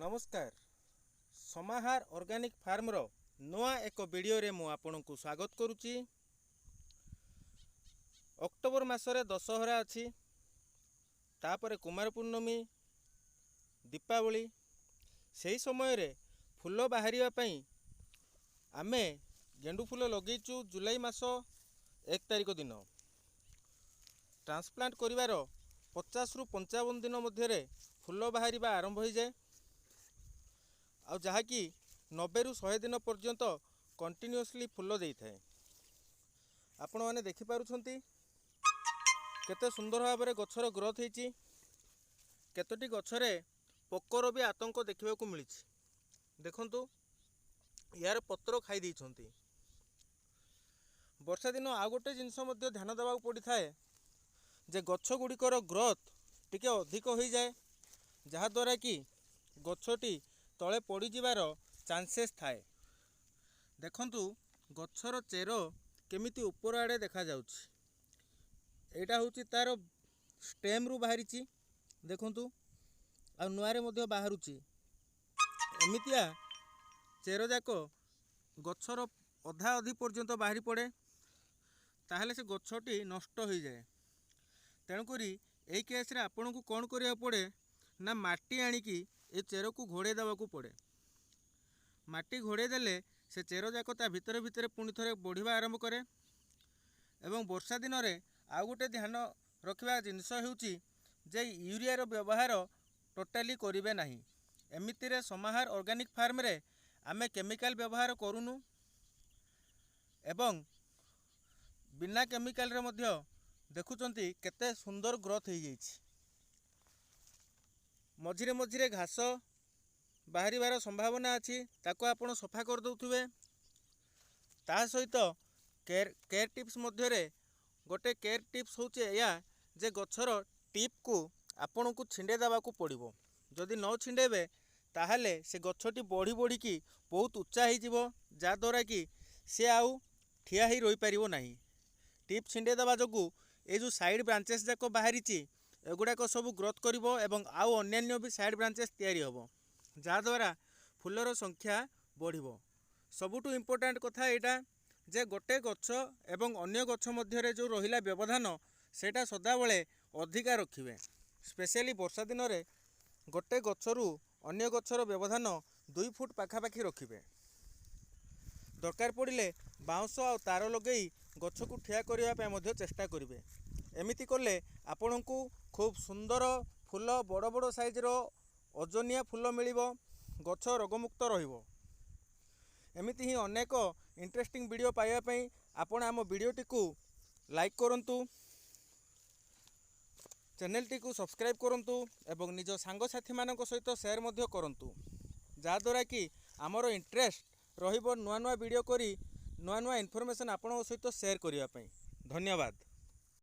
ନମସ୍କାର, ସମାହାର ଅର୍ଗାନିକ୍ ଫାର୍ମର ନୂଆ ଏକ ଭିଡ଼ିଓରେ ମୁଁ ଆପଣଙ୍କୁ ସ୍ୱାଗତ କରୁଛି। ଅକ୍ଟୋବର ମାସରେ ଦଶହରା ଅଛି, ତାପରେ କୁମାର ପୂର୍ଣ୍ଣମୀ, ଦୀପାବଳି। ସେହି ସମୟରେ ଫୁଲ ବାହାରିବା ପାଇଁ ଆମେ ଗେଣ୍ଡୁ ଫୁଲ ଲଗେଇଛୁ ଜୁଲାଇ ମାସ 1 ତାରିଖ ଦିନ। ଟ୍ରାନ୍ସପ୍ଲାଣ୍ଟ କରିବାର 50ରୁ 55 ଦିନ ମଧ୍ୟରେ ଫୁଲ ବାହାରିବା ଆରମ୍ଭ ହୋଇଯାଏ, ଆଉ ଯାହାକି 90ରୁ 100 ଦିନ ପର୍ଯ୍ୟନ୍ତ କଣ୍ଟିନ୍ୟୁଅସଲି ଫୁଲ ଦେଇଥାଏ। ଆପଣମାନେ ଦେଖିପାରୁଛନ୍ତି କେତେ ସୁନ୍ଦର ଭାବରେ ଗଛର ଗ୍ରୋଥ୍ ହେଇଛି। କେତୋଟି ଗଛରେ ପୋକର ବି ଆତଙ୍କ ଦେଖିବାକୁ ମିଳିଛି। ଦେଖନ୍ତୁ, ୟାର ପତ୍ର ଖାଇ ଦେଇଛନ୍ତି। ବର୍ଷା ଦିନ ଆଉ ଗୋଟେ ଜିନିଷ ମଧ୍ୟ ଧ୍ୟାନ ଦେବାକୁ ପଡ଼ିଥାଏ ଯେ ଗଛ ଗୁଡ଼ିକର ଗ୍ରୋଥ୍ ଟିକେ ଅଧିକ ହୋଇଯାଏ, ଯାହାଦ୍ୱାରା କି ଗଛଟି ତଳେ ପଡ଼ିଯିବାର ଚାନ୍ସେସ୍ ଥାଏ। ଦେଖନ୍ତୁ, ଗଛର ଚେର କେମିତି ଉପର ଆଡ଼େ ଦେଖାଯାଉଛି। ଏଇଟା ହେଉଛି ତାର ଷ୍ଟେମ୍ରୁ ବାହାରିଛି, ଦେଖନ୍ତୁ, ଆଉ ନୂଆରେ ମଧ୍ୟ ବାହାରୁଛି। ଏମିତିଆ ଚେର ଯାକ ଗଛର ଅଧା ଅଧି ପର୍ଯ୍ୟନ୍ତ ବାହାରି ପଡ଼େ, ତାହେଲେ ସେ ଗଛଟି ନଷ୍ଟ ହୋଇଯାଏ। ତେଣୁକରି ଏଇ କେସ୍ରେ ଆପଣଙ୍କୁ କ'ଣ କରିବାକୁ ପଡ଼େ ନା ମାଟି ଆଣିକି ଏ ଚେରକୁ ଘୋଡ଼େଇ ଦେବାକୁ ପଡ଼େ। ମାଟି ଘୋଡ଼େଇ ଦେଲେ ସେ ଚେର ଯାକ ତା ଭିତରେ ଭିତରେ ପୁଣି ଥରେ ବଢ଼ିବା ଆରମ୍ଭ କରେ। ଏବଂ ବର୍ଷା ଦିନରେ ଆଉ ଗୋଟେ ଧ୍ୟାନ ରଖିବା ଜିନିଷ ହେଉଛି ଯେ ୟୁରିଆର ବ୍ୟବହାର ଟୋଟାଲି କରିବେ ନାହିଁ। ଏମିତିରେ ସମାହାର ଅର୍ଗାନିକ୍ ଫାର୍ମରେ ଆମେ କେମିକାଲ ବ୍ୟବହାର କରୁନୁ ଏବଂ ବିନା କେମିକାଲରେ ମଧ୍ୟ ଦେଖୁଛନ୍ତି କେତେ ସୁନ୍ଦର ଗ୍ରୋଥ୍ ହେଇଯାଇଛି। ମଝିରେ ମଝିରେ ଘାସ ବାହାରିବାର ସମ୍ଭାବନା ଅଛି, ତାକୁ ଆପଣ ସଫା କରିଦେଉଥିବେ। ତା ସହିତ କେୟାର ଟିପ୍ସ ମଧ୍ୟରେ ଗୋଟେ କେୟାର ଟିପ୍ସ ହେଉଛି ଏଇଆ ଯେ ଗଛର ଟିପ୍କୁ ଆପଣଙ୍କୁ ଛିଣ୍ଡେଇ ଦେବାକୁ ପଡ଼ିବ। ଯଦି ନ ଛିଣ୍ଡେଇବେ, ତାହେଲେ ସେ ଗଛଟି ବଢ଼ି ବଢ଼ିକି ବହୁତ ଉଚ୍ଚା ହେଇଯିବ, ଯାହାଦ୍ୱାରା କି ସେ ଆଉ ଠିଆ ହେଇ ରହିପାରିବ ନାହିଁ। ଟିପ୍ ଛିଣ୍ଡେଇ ଦେବା ଯୋଗୁଁ ଏ ଯେଉଁ ସାଇଡ଼୍ ବ୍ରାଞ୍ଚେସ୍ ଯାକ ବାହାରିଛି, ଏଗୁଡ଼ାକ ସବୁ ଗ୍ରୋଥ୍ କରିବ ଏବଂ ଆଉ ଅନ୍ୟାନ୍ୟ ବି ସାଇଡ଼୍ ବ୍ରାଞ୍ଚେସ୍ ତିଆରି ହେବ, ଯାହାଦ୍ୱାରା ଫୁଲର ସଂଖ୍ୟା ବଢ଼ିବ। ସବୁଠୁ ଇମ୍ପୋର୍ଟାଣ୍ଟ କଥା ଏଇଟା ଯେ ଗୋଟେ ଗଛ ଏବଂ ଅନ୍ୟ ଗଛ ମଧ୍ୟରେ ଯେଉଁ ରହିଲା ବ୍ୟବଧାନ, ସେଇଟା ସଦାବେଳେ ଅଧିକା ରଖିବେ। ସ୍ପେଶିଆଲି ବର୍ଷା ଦିନରେ ଗୋଟେ ଗଛରୁ ଅନ୍ୟ ଗଛର ବ୍ୟବଧାନ 2 ଫୁଟ ପାଖାପାଖି ରଖିବେ। ଦରକାର ପଡ଼ିଲେ ବାଉଁଶ ଆଉ ତାର ଲଗେଇ ଗଛକୁ ଠିଆ କରିବା ପାଇଁ ମଧ୍ୟ ଚେଷ୍ଟା କରିବେ। ଏମିତି କଲେ ଆପଣଙ୍କୁ ଖୁବ୍ ସୁନ୍ଦର ଫୁଲ, ବଡ଼ ବଡ଼ ସାଇଜ୍ର ଓଜନିଆ ଫୁଲ ମିଳିବ, ଗଛ ରୋଗମୁକ୍ତ ରହିବ। ଏମିତି ହିଁ ଅନେକ ଇଣ୍ଟରେଷ୍ଟିଂ ଭିଡ଼ିଓ ପାଇବା ପାଇଁ ଆପଣ ଆମ ଭିଡ଼ିଓଟିକୁ ଲାଇକ୍ କରନ୍ତୁ, ଚ୍ୟାନେଲଟିକୁ ସବସ୍କ୍ରାଇବ୍ କରନ୍ତୁ ଏବଂ ନିଜ ସାଙ୍ଗସାଥିମାନଙ୍କ ସହିତ ସେୟାର ମଧ୍ୟ କରନ୍ତୁ, ଯାହାଦ୍ୱାରା କି ଆମର ଇଣ୍ଟରେଷ୍ଟ ରହିବ ନୂଆ ନୂଆ ଭିଡ଼ିଓ କରି ନୂଆ ନୂଆ ଇନଫର୍ମେସନ୍ ଆପଣଙ୍କ ସହିତ ସେୟାର କରିବା ପାଇଁ। ଧନ୍ୟବାଦ।